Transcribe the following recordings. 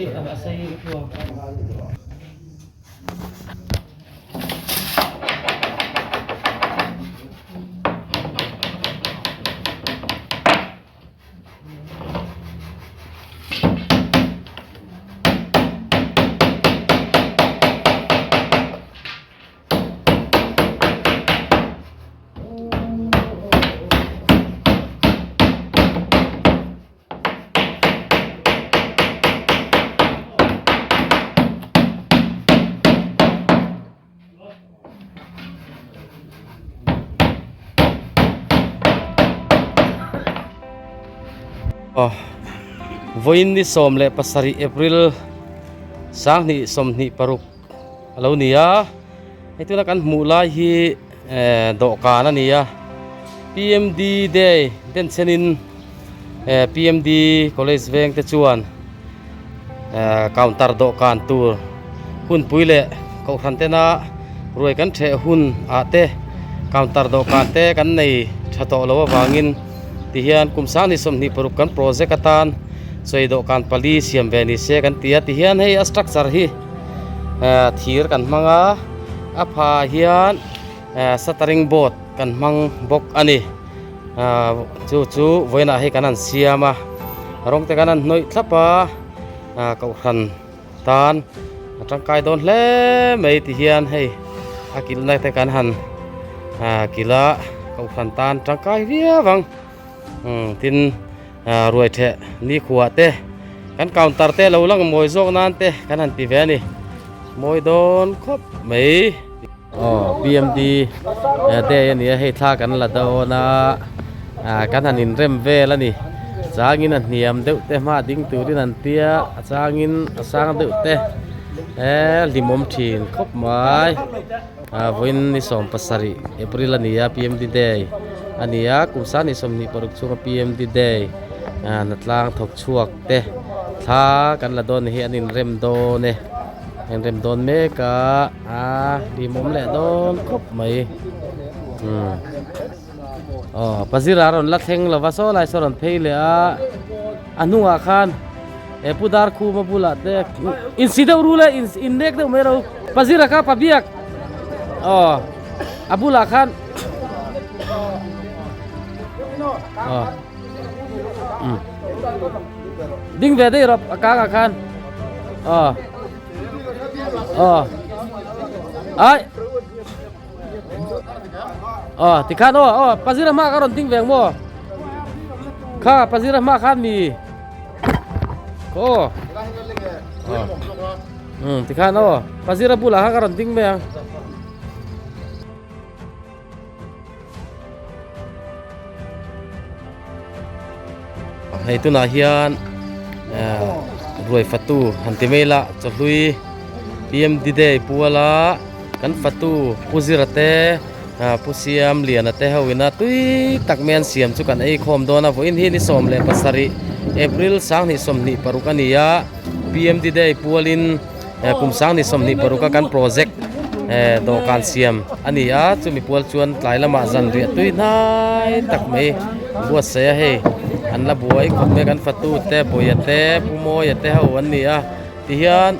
a sei lutuk a. Vawiin ni 17 April 2026 a lo ni a, hei tuna kan hmuh lai hi eh dawhkan a ni a, PMD day denchhenin eh PMD college veng te chuan eh counter dawhkan tur hunpui leh kohhran tena ruai kan theh hun ah te counter dawhkan te kan nei tha tawh loh avangin tihian kum 2026 kan project atan sawi dawhkan pali siam ve ni se kan ti a tihian hei a structure hi eh thir kan hmang a a phah hian eh shuttering board kan hmang bawk a ni. Ahh chu chu vawiinah hei kan han siam a rawng te kan han hnawih thlap a ah kohhran tan a tangkai dawn hle mai ti hian hei a kilhna te kan han ah kilh a kohhran tan tangkai viau ang umm tin ah ruai theh nikhua te kan counter te lo lang mawi zawk nan te kan han ti ve a ni mawi dawn khawp mai. Aw PMD day a ni a hei thla kan la dawn a ah kan han inrem vel a ni changin a hniam deuh te hma ding turin an tia a changin a sang deuh te eee hlimawm thin khawp mai ah vawiin ni 17 April a ni a PMD day a ni a kum 2026 chhunga PMD day ah hnatlang thawk chhuak te thla kan la dawn hi an inrem dawn e. En rem dawn mek a a hlimawm leh dawn khawp mai umm aw pazira rawn la thleng lo va saw lai saw rawn phei leh a a hnungah khan he pu dar khuma bulah te insi deuh rul e in nek deuh mai ro pazira kha pa biak aw a bulah khan aw umm. Ding ve daih rawh a kangah khan. Aw. Aw. Ai. Aw, tikhan aw, aw, pazira hma ka rawn ding ve ang maw? Kha pazira hma khan mi. Aw. Aw. Um, tikhan aw, pazira bulah kha ka rawn ding mai ang. Hei tunah hian eh ruai fatu han ti mai ila chawhlui PMD day puala kan fatu Pu Zira te ah Pu Siam Liana te ho ina tui tak mai an siam chu kan ei khawm dawn a vawiin hi ni 17 April 2026 a ni a PMD day pualin. Eh kum sang ni 26 a kan project eh dawhkan siam a ni a chumi pual chuan tlai lamah zan riah tui hnai tak mai buatsaih a hei an la buai khawp mai kan fatu te bawia te pu mawia te ho an ni a tihian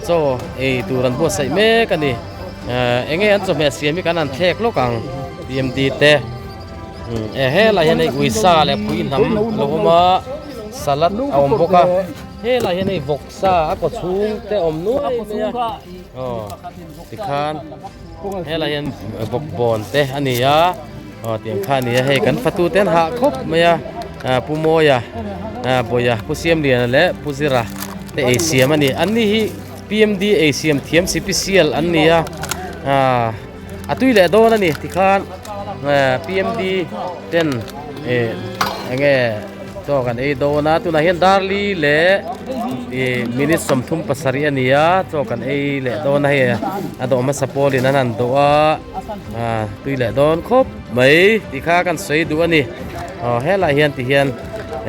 chaw ei tur an buatsaih mek a ni eh eng nge an chawhmeh siam hi kan han thlek lawk ang PMD te eh helai hian hei uisa leh pui hnam a lo awm a salad a awm bawk a helai hian hei vawk Sa a kaw chhung te awm nuai mai a aw tikhan helai hian bawk bawn te a ni a aw tiang kha a ni a hei kan fatu te an hah khawp mai a ah pu Mawia ah Bawia pu Siamliana leh pu Zira te ei siam a ni an ni hi PMD ei siam thiam sipisial an ni a ah a tui leh dawn a ni tikhan eh PMD ten eh eng nge. Chaw kan ei dawn a tunah hian darli leh ih minute 37 a ni a chaw kan ei leh dawn a hei a dawh hmasa pawlin an han dawh a ah tui leh dawn khawp mai tih kha kan sawi duh a ni aw helaiah hian ti hian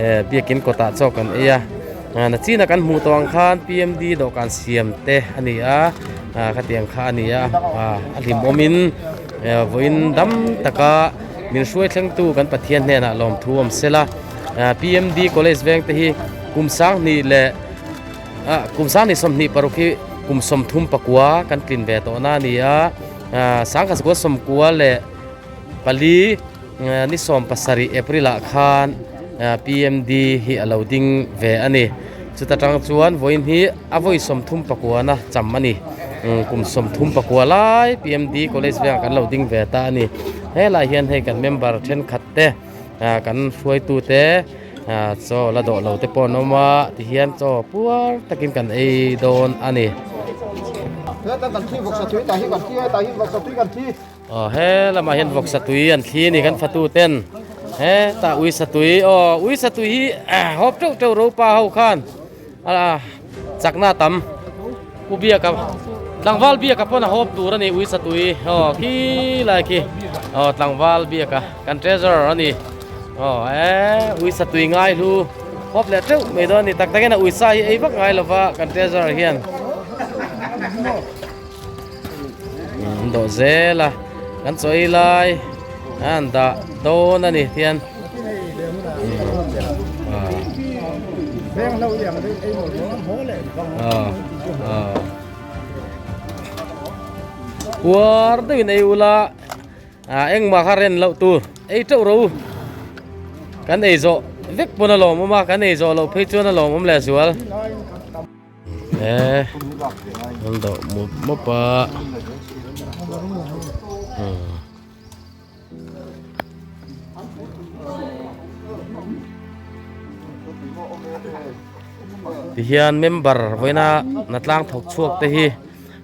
eh biakin kawtah chaw kan ei a ah nachina kan hmuh tawh ang khan PMD dawhkan siam te a ni a ah khatiang kha a ni a ah a hlimawmin eh vawiin dam taka. Min hruai thlengtu kan Pathian hnenah lawmthu awm sela. PMD College veng te hi kum 20 leh Kum 20 26 hi kum 34 kan tlin ve tawhna a ni a, 1994 ni 17 April ah khan PMD hi a lo ding ve a ni. Chuta tang chuan vawiin hi a vawi 34 na cham a ni. Kum 34 lai PMD College vengah kan lo ding ve ta a ni. Helai hian hei kan member thenkhat te kan hruaitute Chaw la dawh lo te pawh an awm a tihian chaw puar takin kan ei dawn a ni. Aw he lamah hian vawksa tui an thli a ni kan fatu ten hetah uisa tui aw uisa tui hi hawp teuh teuh ropa ho khan a chakna a tam pu biaka tlangval biaka pawn a hawp tur a ni uisa tui aw khi lai khi aw tlangval biaka kan treasurer a ni aw e uisa tui ngai hlu hawp leh teuh mai dawn a ni tak tak hian a uisa hi ei vak ngai lova kan treasurer hian an dawh zel a kan chaw ei lai an dah dawn a ni tihian puar deuhin ei ula ah engmah kha ren loh tur ei teuh ro kan ei zawh vek pawn a lawmawm a kan ei zawh loh phei chuan a lawmawm leh zual. E an dawh mup mup a tihian member vawiina hnatlang thawk chhuak te hi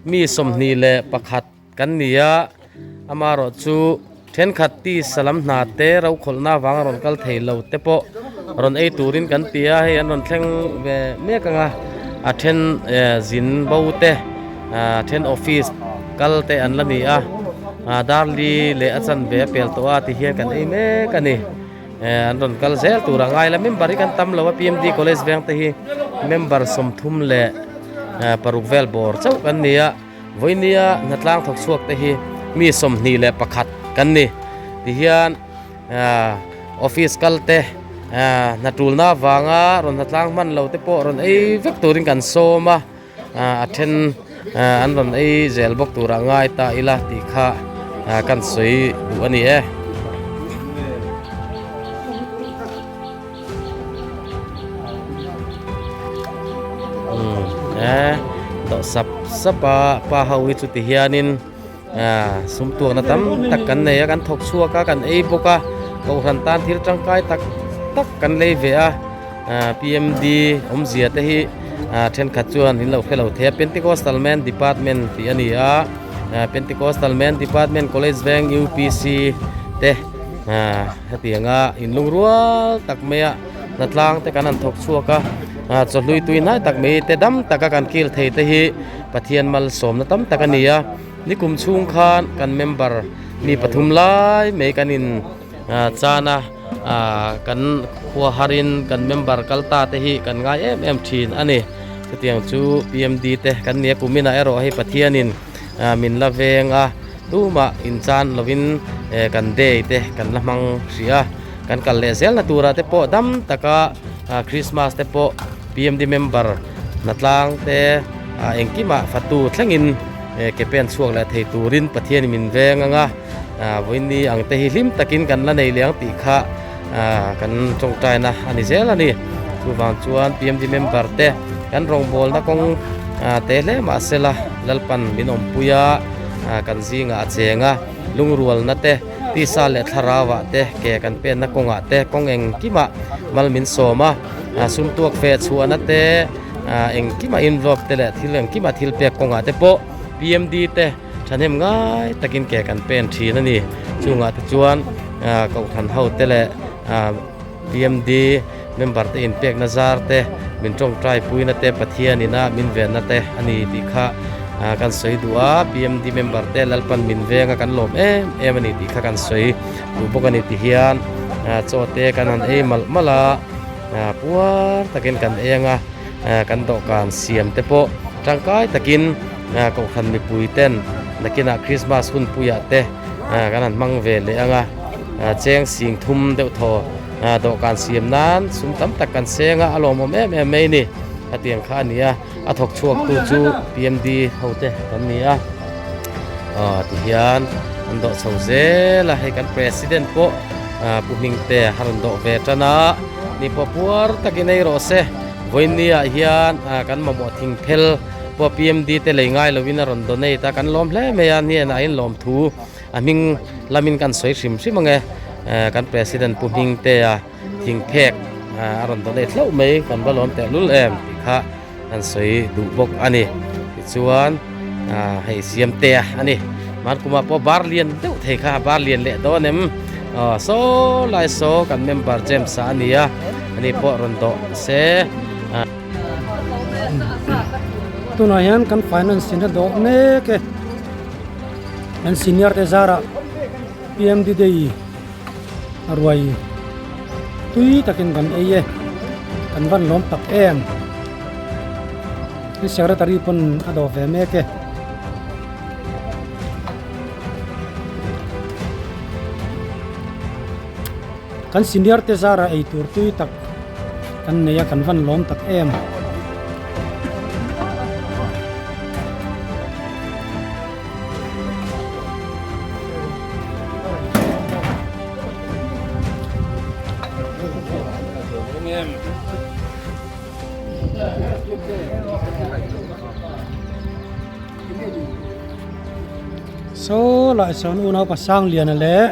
mi 21 Kan ni a, amaherawh chu thenkhat tisa lam hna te rokhawlhna avanga rawn kal thei lo te pawh rawn ei turin kan ti a, hei an rawn thleng ve mek ang a, a then zin bo te a then office kal te an la ni a, darli leh a chanve a pel tawh a ti hian kan ei mek a ni, an rawn kal zel tur a ngai la, member hi kan tam lo a PMD college veng te hi member 36 vel bawr chauh kan ni a. Vawinia hnatlang thawk chhuak te hi mi 21 kan ni. Tihian office kal te hna tulna avanga rawn hnatlang hman lo te pawh rawn ei vek turin kan sawm a, a then an rawn ei zel bawk turah ngai ta ila tih kha kan sawi duh a ni e. E dawh sap sap a pa ho hi chuti hianin ah sum tuakna tam tak kan nei a kan thawk chhuak a kan ei bawk a kohhran tan thil tangkai tak tak kan lei ve a ah P M D awmzia te hi ah thenkhat chuan in lo hre lo thei a Pentecostal Men Department tih a ni a ah Pentecostal Men Department College Veng U P C te ah hetianga inlungrual tak mai a hnatlang te kan han thawk chhuak a ah chawhlui tui hnai tak mai te dam taka kan kil thei te hi Pathian malsawmna tam tak a ni a nikum chhung khan kan member mi pathum lai mai kan in ah chan a ah kan khua harin kan member kal ta te hi kan ngai em em thin a ni chutiang chu P M D te kan nia kuminah erawh hei Pathianin ah min la veng a tumah inchan lovin eh kan day te kan la hmang hrih a kan kal leh zel na turah te pawh dam taka ah Christmas te pawh P M D member hnatlang te ah engkimah fatu thlengin eh ke pen chhuak leh thei turin Pathianin min veng ang a ah vawiini ang te hi hlim takin kan la nei leh ang tih kha ah kan tawngtaina a ni zel a ni chuvang chuan P M D member te kan rawngbawlna kawng ah te hle mahsela Lalpan min awmpui a ah kan zingah a cheng a lungrualna te tisa leh thlarauah te ke kan penna kawngah te kawng engkimah mal min sawm a ah sum tuak fe chhuahna te ah engkimah involve te leh thil engkimah thil pek kawngah te pawh P M D te thahnem ngai takin ke kan pen thin a ni chungah te chuan ah kohhran ho te leh ah P M D member te inpekna zar te min tawngtai puina te Pathian ina min venna te a ni tih kha ah kan sawi duh a P M D member te Lalpan min venga kan lawm em em a ni tih kha kan sawi duh bawk a ni ti hian ah chaw te kan han ei malh malh a ah puar takin kan eng a ah kan dawhkan siam te pawh tangkai takin ah kohhran mipui ten nakinah Christmas hun puiah te ah kan han hmang ve leh ang a ah cheng sing thum deuh thaw ah dawhkan siam nan sum tam tak kan seng a a lawmawm em em mai a ni hetiang kha a ni a. A thawk chhuak tu chu PMD ho te kan ni a aw tihian an dawh chho zel a hei kan president pawh ah pu hming te a rawn dawh ve tan a ni pawh puar takin ei rawh se vawiin ah hian ah kan mamawh thing phel pawh PMD te lei ngai lovin a rawn donate a kan lawm hle mai a hnenah in lawm thu a hming lamin kan sawi hrim hrim ang e eh kan president pu hming te a thing phek a rawn donate hlauh mai kan va lawm teh lul em tih kha kan sawi duh bawk a ni tichuan ah hei siam te a ni hmarkuma pawh bar lian deuh thei kha bar lian leh dawn em aw saw lai saw kan member James a ani a ani pawh rawn dawh se ah. Tunah hian kan finance in a dawh mek e kan senior te zarah P_M_D day a ruai tui takin kan ei e kan van lawm tak em tin secretary pawn a dawh ve mek e. Kan senior te zarah ei tur tui tak kan nei a kan van lawm tak em. Saw lai sawn unau pasang liana leh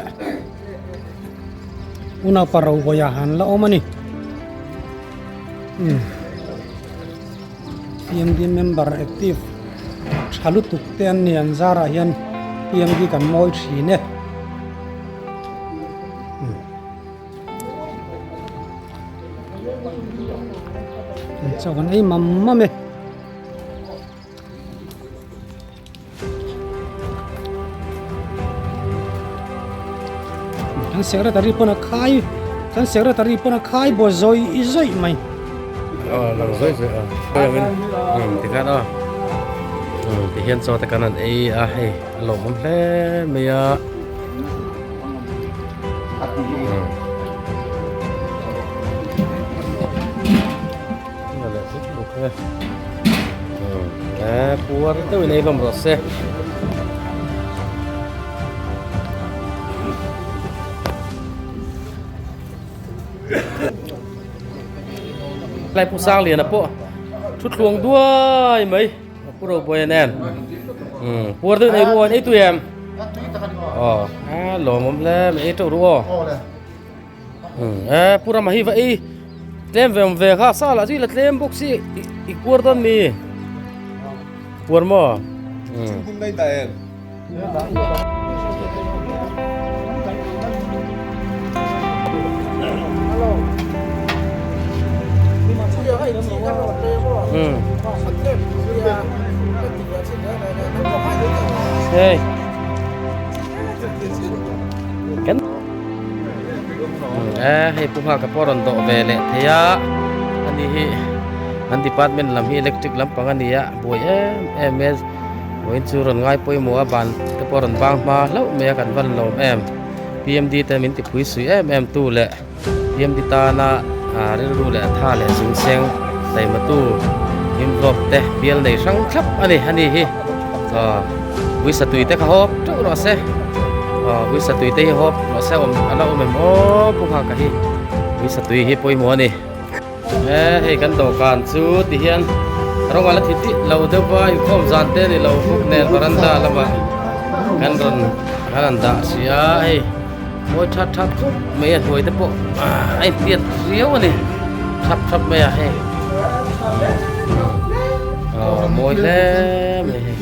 unau pa ro vawiah an la awm a ni umm. PMD member active tha lutuk te an ni an zarah hian PMD kan mawi thin e. Chaw kan ei mam mam e. Kan secretary pawn a khai kan secretary pawn a khai baw zawi zawih mai. Aw lang zawi zawi a um tikhan aw um tihian chaw te kan han ei a hei a lawmawm hle mai a. Puar deuhin ei hlawm rawh se. Lai pu sang lian a pawh thu thluang duai mai pu ro buai nen puar deuhin ei ruain ei tui em aw a lawmawm hle mai ei teuh ru aw. E pu rama hi va ei tlem ve awm ve kha sa lah chu i la tlem bawk si i kuar dawn mi kuar maw Hey. E hei pu nghak pawh a rawn dawh ve leh thei a ani hi an department lam hi electric lampang a ni a buai em em e vawiin chu rawn ngai pawimawh a ban te pawh a rawn bang hma hlauh mai a kan van lawm em P M D te min ti phui sui em em tu leh P M D tana ah rilru leh tha leh zung seng taimatu involve te bial nei hrang thlap a ni ani hi aw uisatui te kha hawp teuh rawh se aw uisatui te hi hawp rawh se awm a la awm em aw pu nghaka hi uisatui hi pawimawh a ni e hei kan dawhkan chu ti hian rawng a la thi tih lo deuh va inkhawm zan te ni lo bawk nen varanda lamah kan rawn kan han dah si a hei. Mawi that that khawp mai a hnuai te pawh a intiat riau a ni thap thap mai a hei aw mawi hle mai hei.